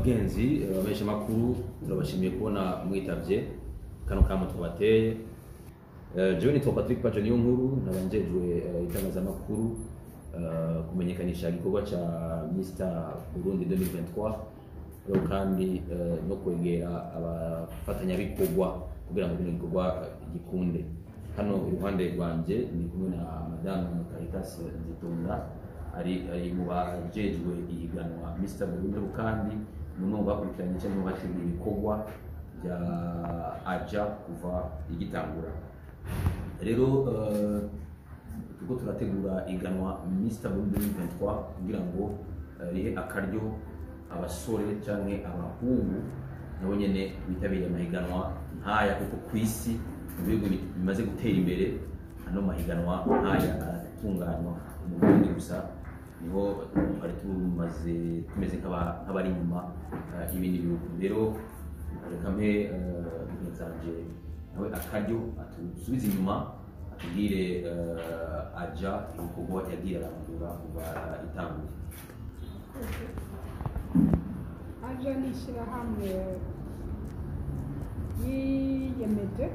Bagenzi abamenyesha makuru, turabashimiye kubona mwitavye kano kamo twabateye. Jewe nitwa Patrick Pajo, niyo nkuru nabanjejwe itangazamakuru, kumenyekanisha igikorwa ca Mr Burundi 2023, rero kandi no kwegera abafatanyabikorwa kugira ngo bino gikorwa gikunde. Hano iruhande rwanje ndi kumwe na Madame Caritas Nzitonda, ari mu bajejwe ihiganwa Mr Burundi, ariko kandi ni umwe mu bakurikiranye cyangwa mu bateguye ibikorwa bya AJA kuva igitangura. Rero turiko turategura iganwa Mr Burundi 2023 kugira ngo rihe akaryo abasore canke abahungu nabo nyene bitabiriye amahiganwa nk'aya, kuko ku isi mu bihugu bimaze gutera imbere ano mahiganwa nk'aya aratunganywa. Mu Burundi gusa niho twari tumaze tumeze nk'abari inyuma y'ibindi bihugu. Rero reka mpe mugenzi nawe akaryo atusubize inyuma, atubwire AJA ibikorwa yagiye arangura kuva itanguye. AJA ni ishyirahamwe yiyemeje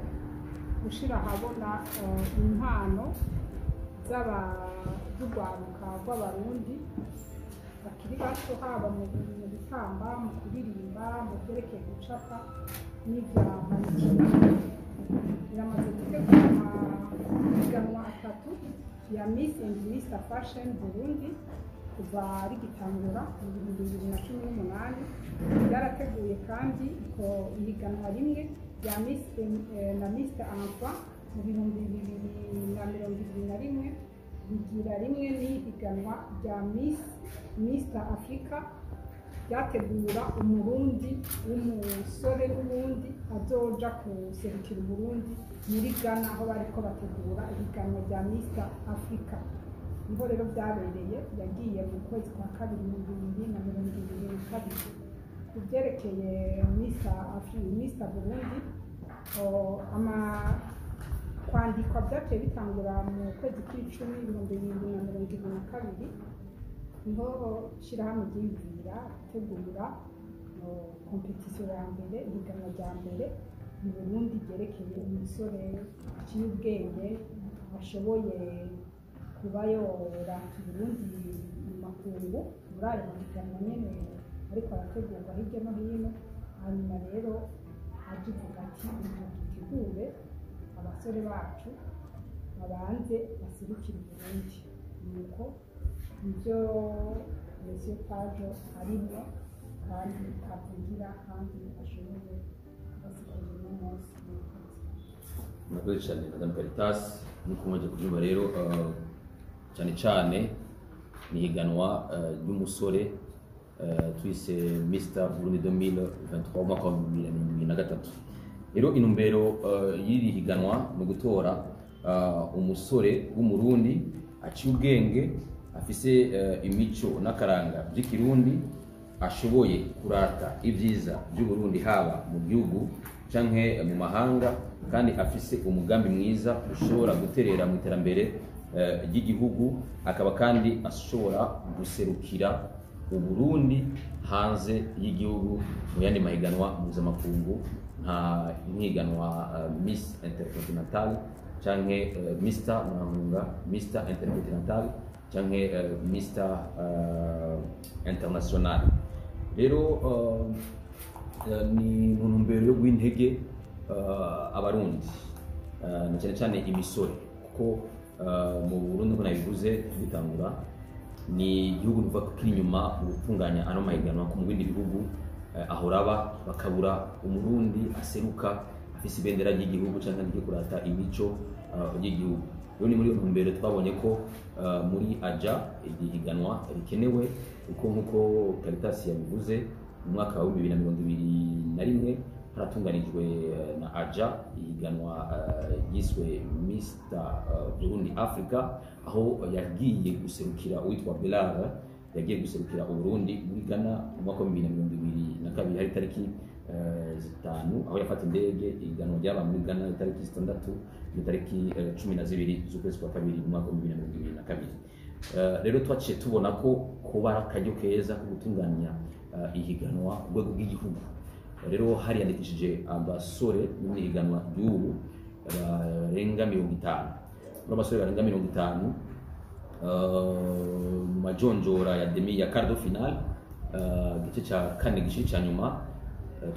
gushyira ahabona impano z'urwaruka rw'Abarundi bakiri bato, haba mu gutamba, mu kuririmba, mu byerekeye gucapa n'ibya mannequinat. Biramaze gutegura amahiganwa atatu ya Miss and Mr Fashion Burundi kuva rigitangura mu 2018. Ryarateguye kandi ko ihiganwa rimwe rya Miss na Mr Enfant mu 2021, rigira rimwe n'ihiganwa rya Miss Mr Africa ryategura Umurundi w'umusore n'uwundi azoja kuserukira Uburundi muri Ghana, aho bariko bategura ihiganwa rya Mr Africa. Niho rero byabereye, yagiye mu kwezi kwa kabiri mu 2022. Ku byerekeye Mr Burundi, ama kwandikwa byaciye bitangura mu kwezi kw'icumi 2022. Niho ishyirahamwe ryiyumvira gutegura compétition ya mbere, ihiganwa rya mbere mu Burundi ryerekeye umusore aciye ubwenge, ashoboye kuba yorata Uburundi mu makungu muri ayo mahiganwa nyene ariko arategurwa hirya no hino. Hanyuma rero aje ivuga ati: "Reka dutegure abasore bacu babanze baserukire Uburundi." Nuko nibyo Monsieur Pajo arimwo kandi avugira kandi ashoboye kubasigurira uno munsi. Murakoze cyane, Madame Caritas. Nk'uko mumaze kubyumva rero, cyane cyane ni ihiganwa ry'umusore twise Mr Burundi 2023, umwaka wa 2023. Rero intumbero y'iri higanwa ni ugutora umusore w'Umurundi aciye ubwenge, afise imico n'akaranga by'Ikirundi, ashoboye kurata ibyiza by'Uburundi haba mu gihugu canke mu mahanga, kandi afise umugambi mwiza ushobora guterera mu iterambere ry'igihugu, akaba kandi ashobora guserukira Uburundi hanze y'igihugu mu yandi mahiganwa mpuzamakungu, nka nk'ihiganwa Miss Intercontinental canke Mr Murankunga, Mr Intercontinental canke Mr International. Rero ni mu ntumbero yo guha intege Abarundi, na cyane cyane imisore, kuko mu Burundi, uko nabivuze tugitangura, ni igihugu nuvuga ko kiri inyuma mu gutunganya ano mahiganwa. Ko mu bindi bihugu ahora aba, bakabura Umurundi aseruka afise ibendera ry'igihugu canke ryo kurata imico y'igihugu. Rero ni muri iyo ntumbero twabonye ko muri AJA iri higanwa rikenewe, kuko nk'uko Caritas yabivuze, mu mwaka wa 2021 haratunganijwe na AJA ihiganwa ryiswe Mr Burundi Africa, aho yagiye guserukira uwitwa Belard, yagiye guserukira Uburundi muri Ghana mu mwaka wa 2022. Hari tariki 5 aho yafata indege. Ihiganwa ryaba muri Ghana itariki 6 n'itariki 12 z'ukwezi kwa kabiri mu mwaka wa 2022. Rero twaciye tubona ko kuba ari akaryo keza ko gutunganya ihiganwa ku rwego rw'igihugu. Rero hariyandikishije abasore muri ihiganwa ry'ubu barenga 50. Muri abasore barenga 50, mu majonjora ya demi, ya quart de finale, igice cya kane gice cya nyuma,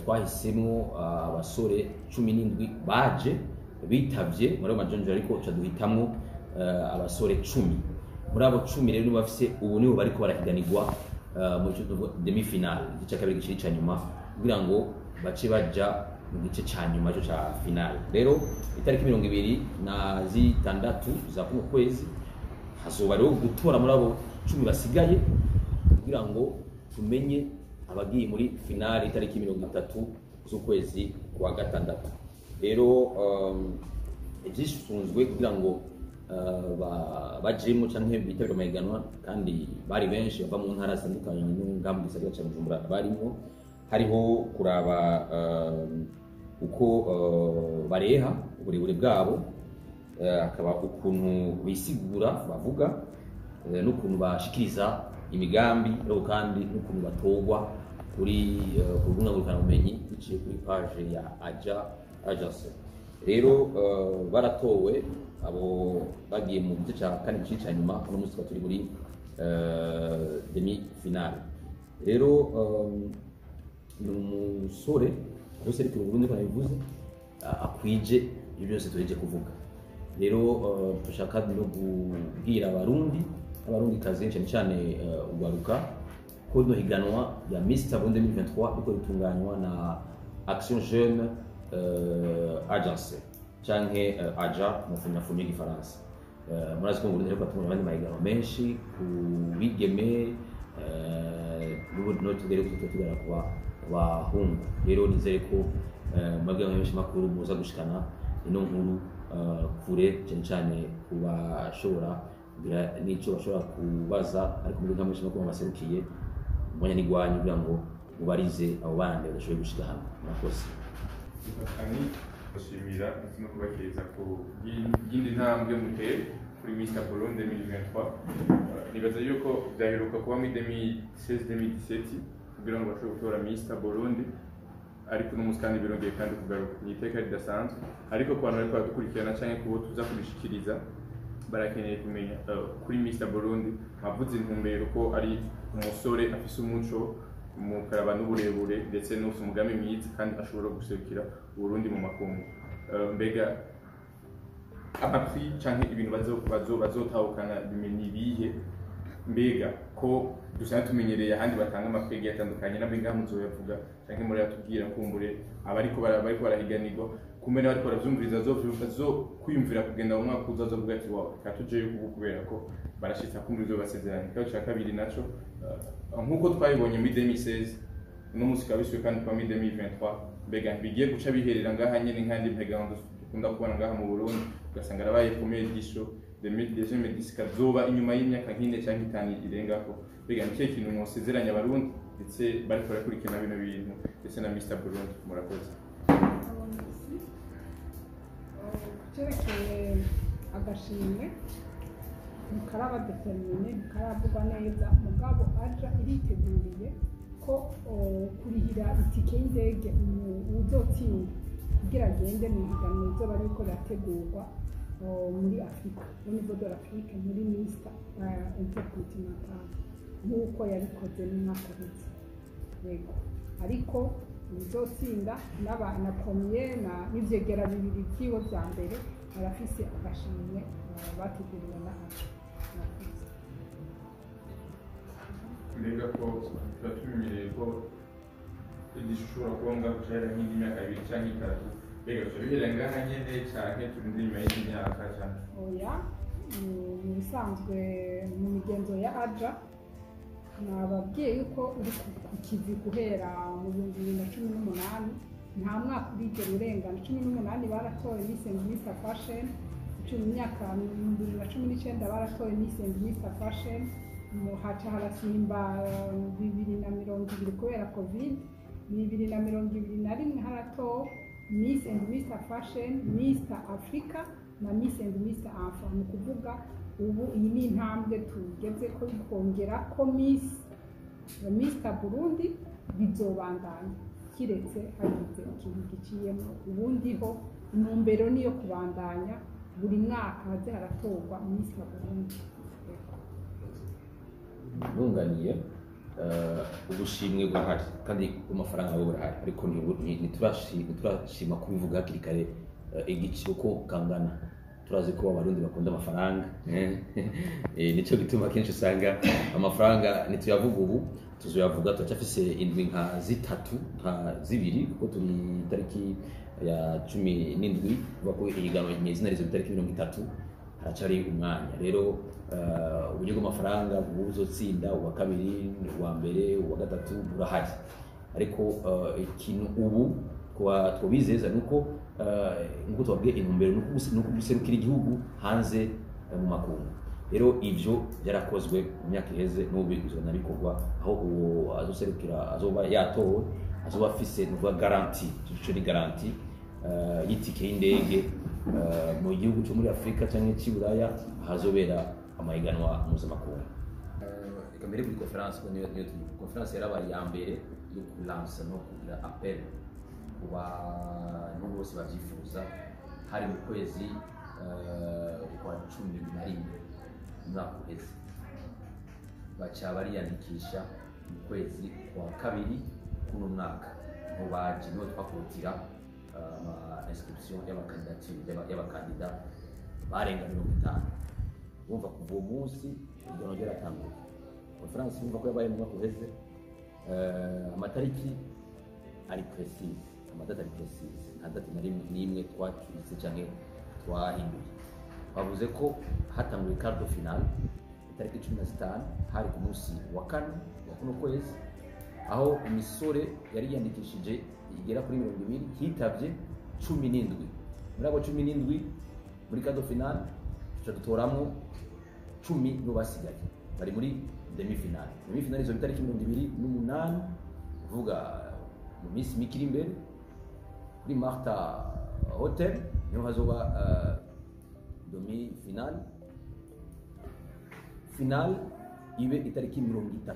twahisemwo abasore 17 baje bitavye muri ayo majonjora, ariko tuca duhitamwo abasore 10. Muri abo 10 rero nibo bafise ubu, nibo bariko barahiganirwa mu cyo tuvuga demi finale, igice cya kabiri gice cya nyuma, kugira ngo bace baja mu gice cya nyuma cyo cya finale. Rero itariki 26 za kuno kwezi hazoba rero gutora muri abo 10 basigaye, kugira ngo tumenye abagiye muri finale itariki 30 z'ukwezi kwa gatandatu. Rero ivyishinzwe kugira ngo bajemwo canke bitabire amahiganwa, kandi bari benshi bava mu ntara zitandukanye no ngaha mu gisagara ca Bujumbura barimwo, hariho kuraba uko bareha, uburebure bwabo, akaba ukuntu bisigura bavuga, n'ukuntu bashikiriza imigambi, ariko kandi n'ukuntu batorwa kuri ku rubuga ngurukanabumenyi biciye kuri page ya Aja Agence. Rero baratowe abo bagiye mu gice cya kane gice cya nyuma. Uno munsi tukaba turi muri demi finale. Rero ni umusore aduserukira Uburundi, ko nabivuze, akwije ibyo byose tuheje kuvuga. Rero dushaka no kubwira Abarundi n'Abarundikazi, cyane cyane urwaruka, ko rino higanwa ya Mr Burundi 2023 riko ritunganywa na Action Jeune Agence canke AJA mu funyafunyo y'igifaransa. Murazi ko mu Burundi hariko hatunganywa abandi mahiganwa menshi ku bigeme, n'ubu no tugere ko tugera ku bahungu. Rero nizere ko mwebwe benshi makuru muza gushikana ino nkuru kure, cyane cyane ku bashobora kugira n'ico bashobora kubaza, ariko muri nka makuru baserukiye umwanya n'igwanyu kugira ngo mubarize abo bandi badashoboye gushika hano. Murakoze. Ani bashimira ndetse no kubakeza ku yindi ntambwe muteye kuri Mr Burundi 2023. Nibaza yuko byaheruka kuba muri 2016, 2017 kugira ngo bashobore gutora Mr Burundi, ariko uno munsi kandi birongeye kandi kugaruka, ni iteka ridasanzwe. Ariko ku bantu bariko baradukurikirana canke kubo tuza kubishikiriza, barakeneye kumenya kuri Mr Burundi mwavuze intumbero ko ari umusore afise umuco, umukaraba n'uburebure, ndetse n'ufise umugambi mwiza kandi ashobora guserukira Uburundi mu makungu. Mbega ama prix canke ibintu bazotahukana bimenya ibihe? Mbega ko dusanzwe tumenyereye ahandi batanga ama prix agiye atandukanye, nabwo ngaha muzoyavuga canke murayatubwira? Kumbure abariko bariko barahiganirwa, kumbe n'abariko baravyumviriza bazo kwiyumvira kugenda mu mwaka uza, azovuga ati: "Wow, reka tujeyo kubu," kubera ko barashitsa kumva ivyo basezeranye. Ikibazo ca kabiri naco, nk'uko twabibonye muri 2016, uno munsi bikaba bisubiye kandi kuba muri 2023, mbega bigiye guca biherera ngaha nyene nk'andi mpiganwa dukunda kubona ngaha mu Burundi, ugasanga arabaye première édition, deuxième édition ikazoba inyuma y'imyaka nk'ine canke 5 irengako? Mbega ni ikihe kintu mwosezeranya Abarundi ndetse bariko barakurikirana bino bintu ndetse na Mr Burundi? Murakoze. Ku cyerekeye agashimwe, ntikaraba déterminé, ntikaravugwa neza, mugabo AJA iriteguriye ko kurihira itike y'indege uzotsinda kugira agende mu higanwa rizoba ririko rirategurwa muri Afurika, au niveau de l'Afrique, muri Mr Intercontinental, nk'uko yabikoze mu mwaka uheze. Yego, ariko uzotsinda n'aba na premier na n'ivyegera bibiri vyiwe vya mbere barafise agashimwe bateguriwe na AJA. Murakoze. Mbega ko tuba tumenyereye ko édition ishobora kuba ngaho cahera nk'indi myaka 2 canke 3, mbega bica bihera ngaha nyene canke turinde inyuma y'indi myaka canke? Oya, mu bisanzwe mu migenzo ya AJA, nababwiye yuko uri ku kivi guhera mu 2018, nta mwaka urigera urengana. 18 baratoye Miss and Mr Fashion, imyaka 2019 baratoye Miss and Mr Fashion, mu haca harasimba 2020 kubera Covid, 2021 haratowe Miss and Mr Fashion, Mr Africa na Miss and Mr Enfant. Ni ukuvuga ubu iyi ni intambwe tugeze ko kongera ko Miss Mr Burundi. Bizobandanya kiretse hagize ikintu giciyemo. Ubundi ho intumbero niyo kubandanya buri mwaka haze haratorwa Miss Burundi. Nunganiye, ubushimwe burahari kandi amafaranga nabwo burahari, ariko ntiturashima kubivuga hakiri kare igiciro uko kangana. Turazi ko Abarundi bakunda amafaranga. Nico gituma kenshi usanga amafaranga ntituyavuga ubu, tuzoyavuga turacyafise indwi nka 3, nka 2, kuko turi itariki ya 17, kuvuga ko ihiganwa nyezina rizo itariki 30, haracari umwanya. Rero uburyo bw'amafaranga buzotsinda, uwa kabiri, uwa mbere, uwa gatatu, burahari. Ariko ikintu ubu twabizeza nuko nkuko twabwiye, intumbero nuko guserukira igihugu hanze mu makungu. Rero ivyo byarakozwe mu myaka iheze, n'ubu bizona bikorwa, aho uwo azoserukira azoba yatowe azoba afise nuvuga garantie, ico ni garantie y'itike y'indege mu gihugu cyo muri Afurika cyangwa cy'i Buraya ahazobera amahiganwa mpuzamakungu. Reka mbere kuri conférence, kuko niyo turi. Conférence yarabaye iya mbere yo kulansa no kugira appel ku bantu bose babyifuza, hari mu kwezi kwa 11 umwaka uheze. Baca bariyandikisha mu kwezi kwa kabiri kuno mwaka, niho baje, niho twakotira ama inscription y'abakandidatire y'abakandida barenga 50. Urumva kuva uwo munsi ihiganwa ryaratanguye. Conférence urumva ko yabaye mu mwaka uheze, amatariki ari précise, amadate ari précise, nta date na rimwe n'imwe twacuritse canke twahinduye. Bavuze ko hatanguye quart de finale itariki 15, hari ku munsi wa kane wa kuno kwezi, aho imisore yari yiyandikishije igera kuri 20, hitavye 17. Muri abo 17 muri quart de finale tuca dutoramwo 10, nibo basigaye bari muri demi finale. Demi finale izo itariki 28, kuvuga mu minsi mike iri imbere, kuri Martha Hotel niho hazoba demi finale. Finale ibe itariki 30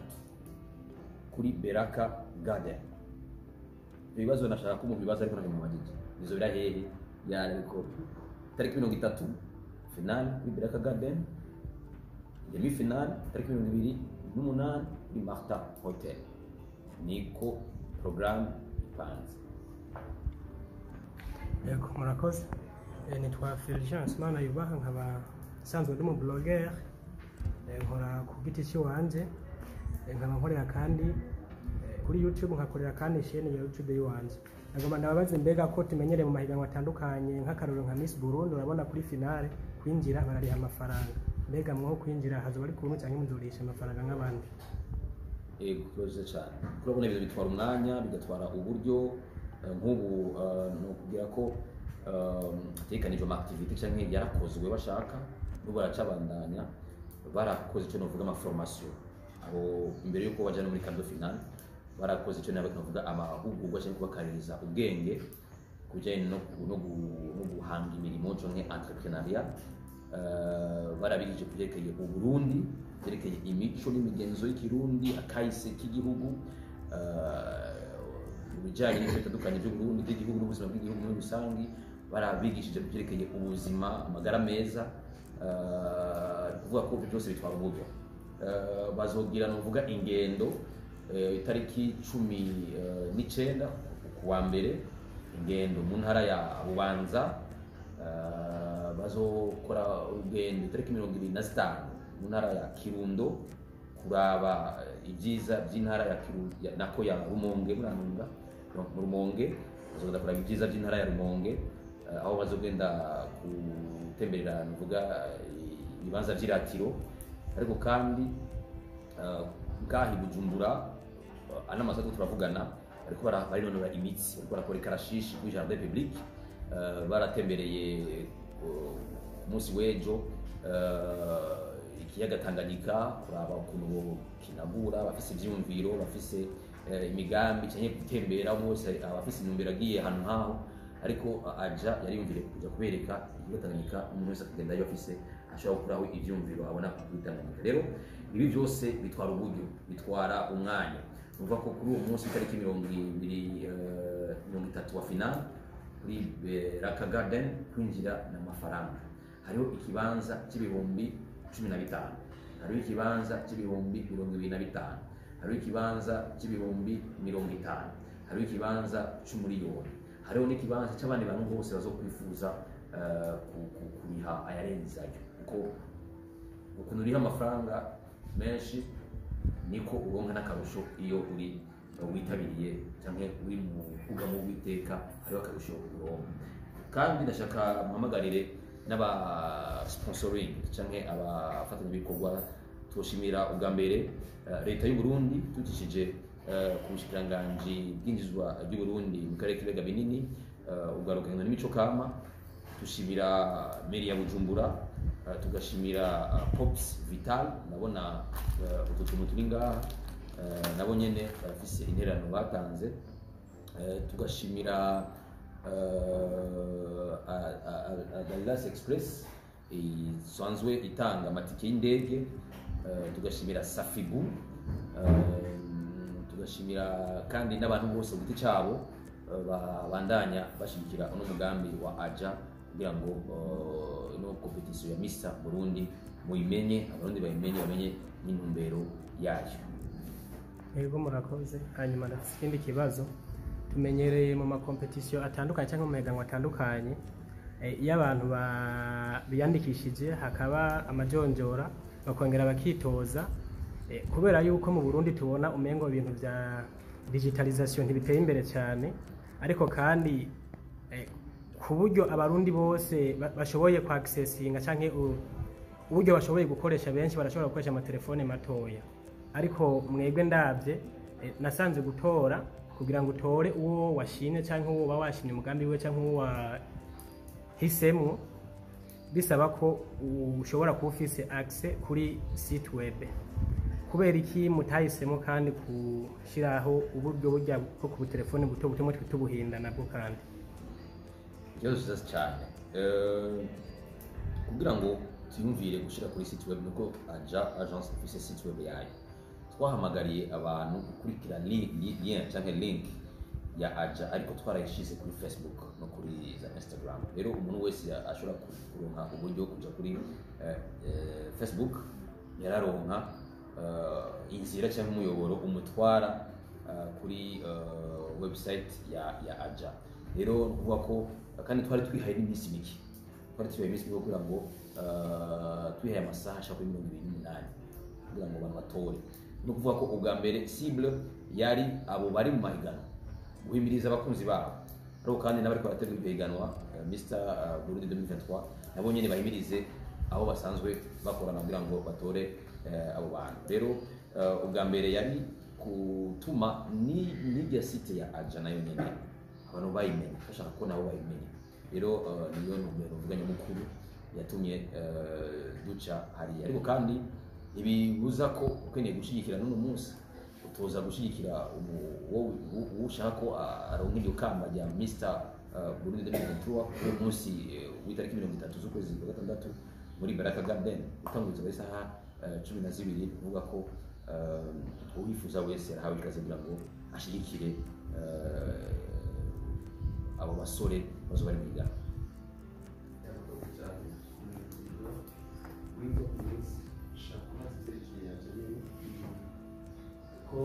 kuri Beraka Garden. Ibyo bibazo nashaka ko mubibaza, ariko ntabwo mubajije nizo bira hehe yari. Ariko itariki 30 finale kuri Beraka Garden, demi finale itariki 28 kuri Martha Hotel. Niko programme ipanze. Yego, murakoze. Nitwa Fulgence Mana yubaha, nkaba nsanzwe ndi mu blogger. Nkora ku giti cy'iwanje. Nkaba nkorera kandi kuri YouTube, nkakorera kandi chaîne ya YouTube y'iwanje. Nagomba ndababaze, mbega ko tumenyereye mu mahiganwa atandukanye, nk'akarorero nka Miss Burundi, urabona kuri finale kwinjira barariha amafaranga, mbega mwoho kwinjira hazoba ari kuntu cyangwa muzorisha amafaranga nk'abandi? Ego, kibazo cyane. Kurabona ibintu bitwara umwanya, bigatwara uburyo. Nk'ubu ni ukubwira ko hategekanijwe ama activité canke yarakozwe, bashaka n'ubu baracabandanya, barakoze icyo novuga ama formation abo imbere yuko baja no muri quart de finale, barakoze icyo nabo novuga amahugurwa cyangwa kubakaririza ubwenge ku bijyanye no guhanga imirimo canke entrepreneuriat. Barabigije ku byerekeye Uburundi, byerekeye imico n'imigenzo y'Ikirundi, akahise k'igihugu, mu bijyanye n'ibintu bitandukanye by'Uburundi, by'igihugu n'ubuzima bw'igihugu muri rusange. Barabigishije ku byerekeye ubuzima, amagara meza. Ni ukuvuga ko ibyo byose bitwara uburyo. Bazogira nuvuga ingendo itariki 19 ku wa mbere, ingendo mu ntara ya Bubanza. Bazokora urugendo itariki 25 mu ntara ya Kirundo kuraba ibyiza by'intara ya Kirundo, nako ya Rumonge, muranunga, mu Rumonge bazogenda kuraba ibyiza by'intara ya Rumonge, aho bazogenda gutemberera nuvuga ibibanza vy'iratiro. Ariko kandi ngaha i Bujumbura, ano masaha turiko turavugana bariko barinonora imitsi, bariko barakora ikarashishi kuri jardin public. Baratembereye ku munsi w'ejo ikiyaga Tanganyika kuraba ukuntu kinagura, bafise ivyiyumviro, bafise imigambi canke gutembera. Umwe wese aba afise intumbero agiye ahantu nk'aho, ariko aja yariyumviriye kuja kubereka ikiyaga Tanganyika. Umuntu wese akagenda afise ashobora gukuraho ivyiyumviro abona kuri Tanganyika. Rero ibi byose bitwara uburyo, bitwara umwanya. Nuvuga ko kuri uwo munsi itariki 20, 30 wa finale kuri Raka Garden, kwinjira n'amafaranga. Hariho ikibanza c'ibihumbi 15, hariho ikibanza c'ibihumbi 25, hariho ikibanza c'ibihumbi 50, hariho ikibanza c'umuriyoni, hariho n'ikibanza c'abandi bantu bose bazokwifuza kuriha ayarenze ayo, kuko ukuntu uriha amafaranga menshi niko uronka n'akarusho. Iyo uri witabiriye cyangwa uri mu bwugamo bw'iteka, hariho akarusho uronka. Kandi ndashaka mpamagarire n'aba sponsoring cyangwa abafatanyabikorwa. Tushimira ubwa mbere leta y'u Burundi tutishije ku bushikiranganji bw'injizwa ry'u Burundi mu karere k'ibiyaga binini, ugaruka n'imico kama. Tushimira mairie ya Bujumbura, tugashimira Pops Vital. Ndabona utu tuntu turi ngaha, nabo nyene barafise intererano batanze. Tugashimira Dallas Express isanzwe itanga amatike y'indege, tugashimira Safibu, tugashimira kandi n'abantu bose ku giti cyabo babandanya bashigikira uno mugambi wa AJA kugira ngo ino competition ya Mr Burundi muyimenye, Abarundi bayimenye, bamenye n'intumbero yayo. Yego, murakoze. Hanyuma ndafite ikindi kibazo. Tumenyereye mu makompetisiyo atandukanye cyangwa mu mahiganwa atandukanye, iyo abantu biyandikishije hakaba amajonjora, bakongera bakitoza. Kubera yuko mu Burundi tubona umengo ibintu vya digitalisation ntibiteye imbere cyane, ariko kandi ku buryo Abarundi bose bashoboye kwa accessinga canke uburyo bashoboye gukoresha, benshi barashobora gukoresha amatelefone matoya. Ariko mwebwe ndabye, nasanze gutora, kugira ngo utore uwo washimye cyangwa uwo uba washimye umugambi we cyangwa uwo wahisemo, bisaba ko ushobora kuba ufise access kuri site web. Kubera iki mutahisemo kandi gushyiraho uburyo burya bwo ku butelefone buto buto twita ubuhinda nabwo kandi? Ikibazo cyiza cyane. Kugira ngo tuyumvire gushyira kuri site web, nuko AJA agence ifise site web yayo. Twahamagariye abantu gukurikira lien cyangwa link ya AJA, ariko twarayishize kuri Facebook no kuri za Instagram. Rero umuntu wese ashobora kuronka uburyo kuja kuri Facebook, yararonka inzira cyangwa umuyoboro umutwara kuri website ya AJA. Rero ni ukuvuga ko kandi twari twihaye n'iminsi mike, twari twihaye iminsi mike kugira ngo twihaye amasaha ashaka kuri 28 kugira ngo abantu batore. Ni ukuvuga ko ubwa mbere cible yari abo bari mu mahiganwa, guhimiriza abakunzi babo, ariko kandi n'abariko barategura iryo higanwa, Mr Burundi 2023, nabo nyene bahimirize aho basanzwe bakorana kugira ngo batore abo bantu. Rero ubwa mbere yari gutuma ni n'irya site ya AJA nayo nyene abantu bayimenya, bashaka ko nabo bayimenya. Rero niyo ntumbero mvuga nyamukuru yatumye duca hariya. Ariko kandi ntibibuza ko ukeneye gushyigikira n'uno munsi utoza gushyigikira uwo ushaka ko aronka iryo kamba rya Mr Burundi 2023 uwo munsi w'itariki 30 z'ukwezi kwa gatandatu muri Baraka Garden, utanguriza ku isaha 12. Kuvuga ko uwifuza wese arahawe ikaze kugira ngo ashigikire abo basore bazoba bari mu higanwa. Murakoze cyane. Windows minsi ushaka kubaza ibyerekeye AJA nyine, ko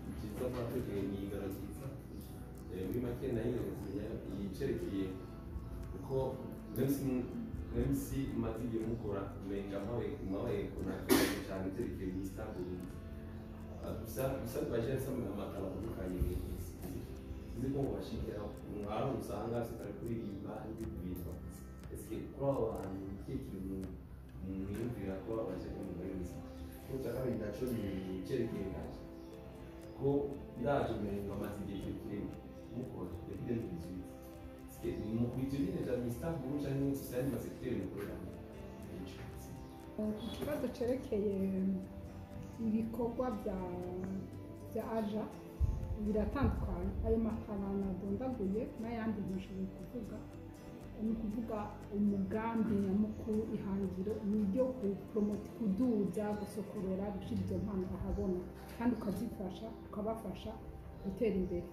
ni byiza mwateguye, ni igara ryiza. Muri make nayo kumenya icerekeye kuko même si mumaze igihe mukora, umenga mwabaye kunakora cyane ibyerekeye Mr Burundi. Gusa gusa baje nsoma amakaro atandukanye, sinzi ko mubashikira mwari usanga tutari kuririmba n'ibindi bintu. Ese kuri abo bantu ni ikihe kintu mwiyumvira ko baje muri muziki? Ko cya kabiri naco ni icyerekeye naje ko ndaje umenga amaze igihe kirekire mukora depuis 2018. Est-ce que mu ivyo nyene vya Mr Burundi canke mufise ayandi masecteur mukoreramo? Ico. Ku kibazo cyerekeye ibikorwa bya AJA biratandukanye, ayo mafaranga adondaguye n'ayandi ntushoboye kuvuga. Ni ukuvuga umugambi nyamukuru, ihangiro ni iryo gupromota, kuduza, gusokorora, gushyira izo mpano ahabona kandi ukazifasha, ukabafasha gutera imbere.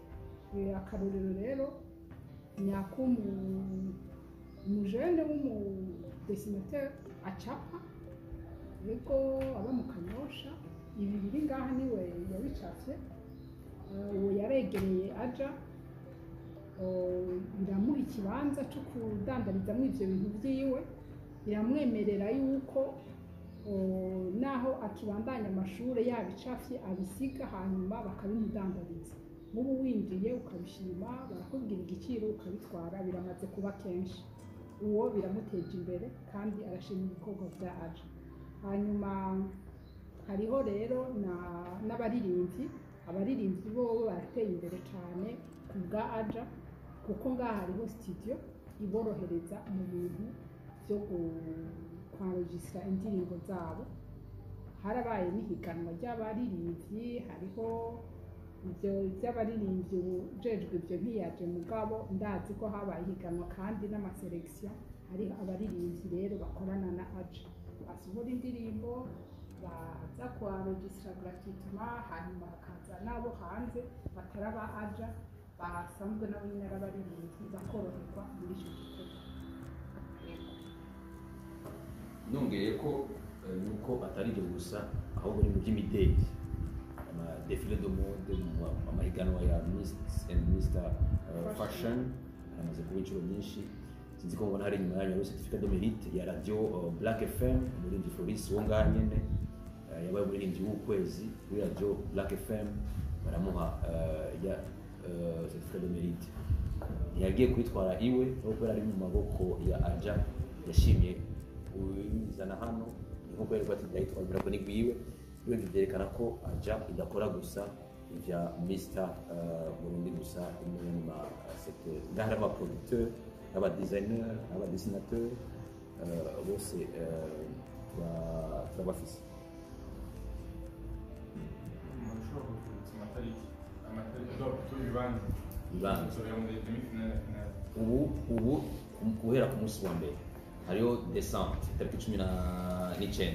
Akarorero rero ni ak'umujene w'umudessinateur acapa, yego, aba mu Kanyosha. Ibi biri ngaha niwe yabicafye. Uwo yaregereye aja iramuha ikibanza cyo kudandarizamo ivyo bintu vyiwe, iramwemerera yuko naho akibandanya amashure yabicafye abisiga, hanyuma bakabimudandariza. Nk'ubu winjiye ukabishima, barakubwira igiciro, ukabitwara. Biramaze kuba kenshi. Uwo biramuteje imbere kandi arashima ibikorwa bya AJA. Hanyuma hariho rero n'abaririmbyi. Abaririmbyi bobo barateye imbere cyane ku bwa AJA, kuko ngaha hariho studio iborohereza mu bintu byo kwenregistra indirimbo zabo. Harabaye n'ihiganwa ry'abaririmbyi. Hariho ibyo by'abaririmbyi, ujejwe ibyo ntiyaje, mugabo ndazi ko habaye ihiganwa kandi n'amasélection. Hariho abaririmbyi rero bakorana na AJA, basohora indirimbo, baza kuenregistra gratuitement, hanyuma hakaza n'abo hanze bataraba AJA, basanzwe nabo nyine ari abaririmbyi, bakoroherwa muri icyo gikorwa. Yego. Nongeye ko nuko atari ibyo gusa, ahubwo ni mu by'imideli, ama défilé de mode, amahiganwa ya Miss and Mr Fashion aramaze kuba inshuro nyinshi. Sinzi ko mubona hari inyuma yanyu hariho certificat de mérite ya radio Black FM. Umuririmbyi Floris wo ngaha nyene yabaye umuririmbyi w'ukwezi kuri radio Black FM, baramuha ya certificat de mérite. Ntiyagiye kwitwara iwe, ahubwo kubera ari mu maboko ya AJA, yashimye uyizana hano, ni nkuko yari ati ndayitwara ko ni gwiwe. Ibyo byerekana ko AJA idakora gusa ibya Mr Burundi gusa, imwe mu ma secteur ngaha hari aba producteur, aba designer, aba dessinateur, bose turabafise. Umuntu ushobora kutwibutsa amatariki, donc plutôt ibibanza? Ibibanza. Tuzobera muri demi-finale na finale? Ubu guhera ku munsi wa mbere hariho descente, itariki 19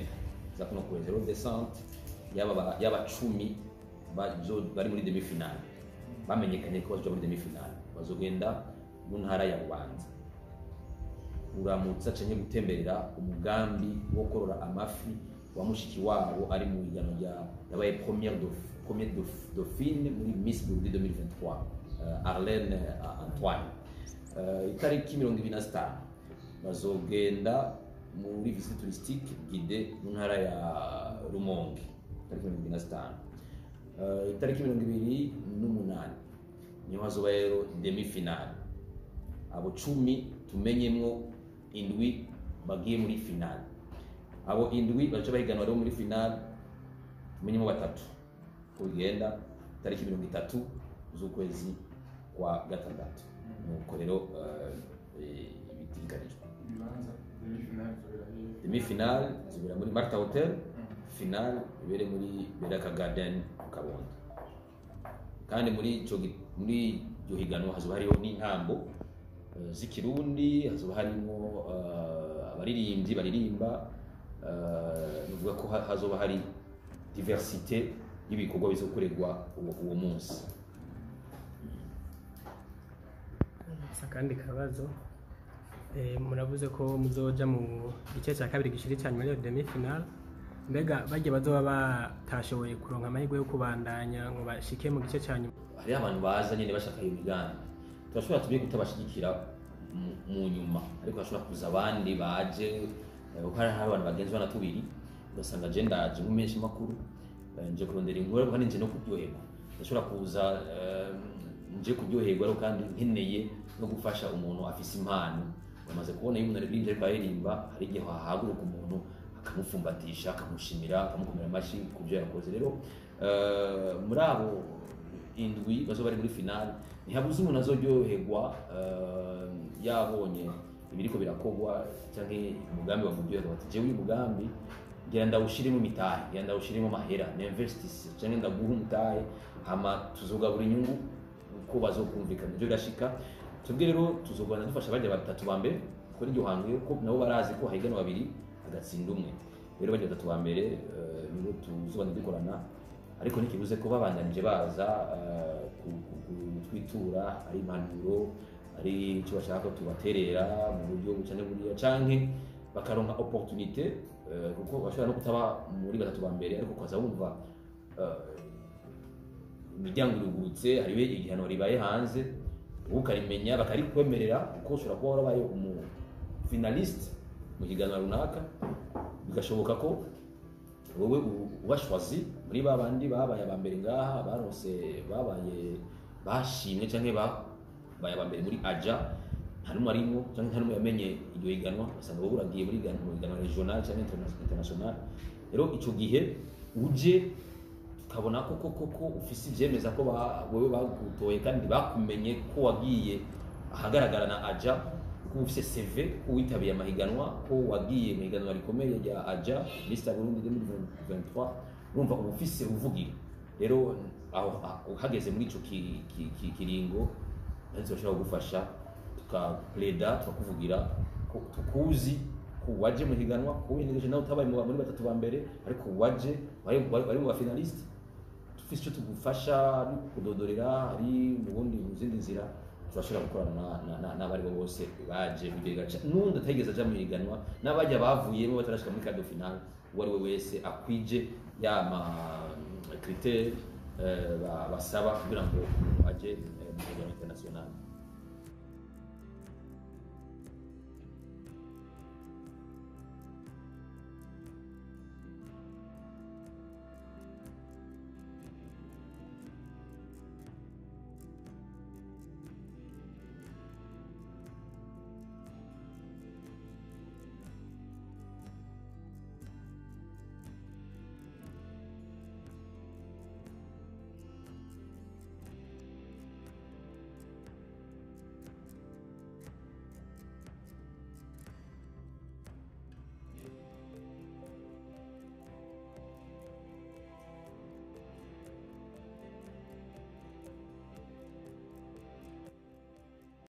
za kuno kwezi, hariho descente y'aba 10 bari muri demi finale, bamenyekanye ko bazoja muri demi finale. Bazogenda mu ntara ya Bubanza kuramutsa canke gutemberera umugambi wo korora amafi wa mushiki wabo ari mu higanwa rya yabaye première dauphine muri Miss Burundi 2023, Arlene Antoine. Itariki 25 bazogenda muri visite touristique guidée mu ntara ya Rumonge, itariki 25. Itariki 28 niho hazoba rero demi finale, abo 10 tumenyemwo indwi bagiye muri finale. Abo indwi baca bahiganwa rero muri finale, tumenyemo batatu uko bigenda, tariki 30 z'ukwezi kwa gatandatu. Nuko rero ibitegekanijwe. Ibibanza, demi-finale izobera hehe? Demi finale zibera muri Marta Hotel, finale ibere muri Beraka Garden mu Kabondo. Kandi muri iryo higanwa hazoba hariho n'intambo z'ikirundi, hazoba harimo abaririmbyi baririmba. Nuvuga ko hazoba hari diversité y'ibikorwa bizokorerwa uwo munsi. Gusa akandi kabazo, muravuze ko muzoja mu gice cya kabiri gishiri cya nyuma, ariyo demi finale. Mbega barya bazoba batashoboye kuronka amahirwe yo kubandanya ngo bashike mu gice cya nyuma? Hariho abantu baza nyine bashaka iyo migambi, turashobora tubiye kutabashigikira mu nyuma, ariko hashobora kuza abandi baje, kuko hari abantu bagenzwa na tubiri. Ugasanga je ndaje nk'umumenyesha makuru, nje kurondera inkuru, ariko kandi nje no kuryoherwa. Ndashobora kuza nje kuryoherwa, ariko kandi nkeneye no gufasha umuntu afise impano. Bamaze kubona iyo umuntu aririmbye, ariko aririmba, hari igihe hahaguruka umuntu akamupfumbatisha, akamushimira, akamukomera amashyi ku byo yakoze. Rero muri abo indwi bazoba bari muri finale, ntihabuze umuntu azoryoherwa yabonye ibiriko birakorwa canke umugambi wamuryoherwa, bati: "Jewe uyu mugambi ngira ndawushiremo imitahe, ngira ndawushiremo amahera, ninvestisse canke ndaguha umutahe, hama tuzogabura inyungu uko bazokumvikana." Ivyo birashika. Twebwe rero tuzogwana dufasha bajya batatu ba mbere, kuko n'iryo hangiro ko nabo barazi ko hahiganwa babiri hagatsinda umwe. Rero bajya batatu ba mbere nibo tuzobana dukorana, ariko ntikibuze ko babandanije baza kutwitura, ari impanuro, ari icyo bashaka ko tubaterera mu buryo buca buriya, canke bakaronka opportunité, kuko bashobora no kutaba muri batatu ba mbere, ariko ukaza wumva imiryango irugurutse, hariho igihano ribaye hanze, wowe ukarimenya bakarikwemerera, kuko ushobora kuba warabaye umu finaliste mu higanwa runaka, bigashoboka ko wowe uba choisi muri ba bandi babaye aba mbere ngaha, baronse, babaye bashimwe canke babaye aba mbere muri AJA, nta n'umwe arimwo canke nta n'umwe yamenye iryo higanwa, ugasanga wowe uragiye muri mu higanwa regional canke international. Rero ico gihe uje tukabona ko koko ko ufise ivyemeza ko wewe bagutoye kandi bakumenye ko wagiye ahagaragara na AJA, ko ufise CV, ko witabiye amahiganwa, ko wagiye mu higanwa rikomeye rya AJA Mr Burundi 2023, urumva uba ufise uvugiro. Rero aho uhageze muri ico kiringo, nanze bashobora kugufasha, tukapleda, tukakuvugira ko tukuzi, ko waje mu higanwa, ko wihenegeje nawe utabaye muri batatu ba mbere, ariko waje wari mu ba finaliste, dufise icyo tugufasha, ari kudodorera, ari mu bundi, mu zindi nzira turashobora gukorana n'abari bo bose baje mu iryo higanwa, n'undi atigeze aja mu higanwa, n'abajya bavuyemo batarashika muri quart de finale, uwo ari we wese akwije ya ma critère basaba kugira ngo umuntu aje mu higanwa international.